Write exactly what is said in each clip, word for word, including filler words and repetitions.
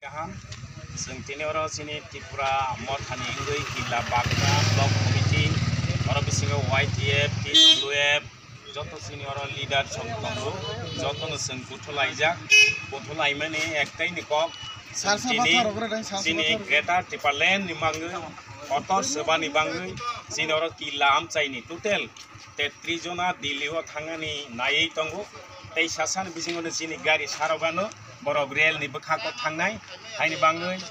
Kaham, chwng tini oro chini Tripura mothani wngwi Killa Bagma Block Committee, oro bisingo Y T F, T W F, joto chini oro leader chwng tongo, jotono chwng kuthulaijak, kuthulaimani ektaini kok, chwng tini chini Greater Tipraland ni bangwi, kotor swbani bangwi, chini oro Killa amchaini total tetris jona Delhi o thangnani naiwi tongo. Tei sasani bisingo no chini gari sarogano borok rail ni bwkhago thangnai, haini bangwi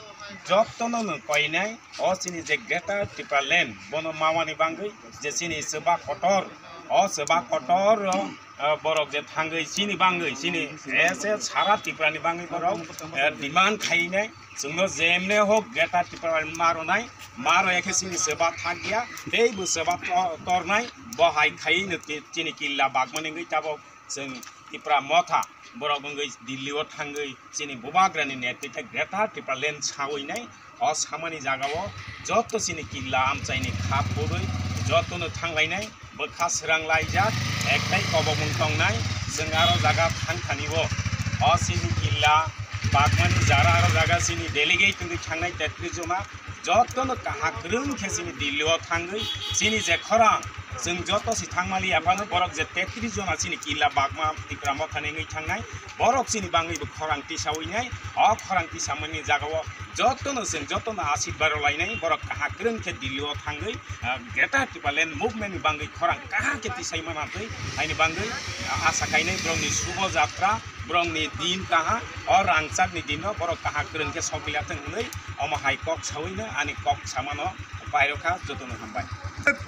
jotono no koinai o chini je Greater Tipraland bono mamani bangwi je chini swba kotor, o swba kotor o, o borok je thangwi chini bangwi chini ese sara Tripura ni bangwi borok, eh, demand khainai. Chwngno jemne hok Greater Tipraland ma rwnai, ma rwya khe chini swba thakya, tei bo swba to-, tornai, bo hai khaiwi no ti-, chini Killa Bagmani wngwi tabok chwng Tipra motha borok wngwi Delhi o thangwi chini Bubagrani netrite Greater Tipraland sawi nai, o samani jagao joto chini Killa amchaini kha phurwi jotono thanglainai. Bwkha swrang laijak, ektai kobokmung tongnai, chwng aro jaga thangthani o. O chini Killa Bagmani jara aro jaga chini delegate wngwi thangnai tetris jona, jotono kaham kwrwng khe chini Delhi o thangwi, chini je khorang, chwng joto si thangmali aphano borok je tetris jona chini Killa Bagma Tipra mothani wngwi thangnai, borok chini bangwi bo khorang tisawi nai, o khorang tisamani jagao jotono chwng jotono asirbar rw lainai, borok kaham kwrwng khe Delhi o thangwi, ah, Greater Tipraland movement ni bangwi khorang kaham khe tisai mana twi, haini bangwi, ah, asa kainai borokni Shubho Jatra, borokni din kaham, o rangchakni dino borok kaham kwrwng khe sogwi lathwng hwnwi omo hai kok sawi no ani kok samano pairokha, jotono hambai.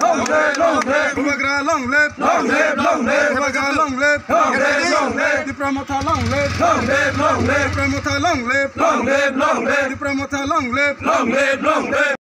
Long live, long live. Bubagra long live. Long live, long live. Bubagra long live. Long live, long live. Tipra Motha long live. Long live, long live. Tipra Motha long live. Long live, long live. Tipra Motha long live. Long live, long live.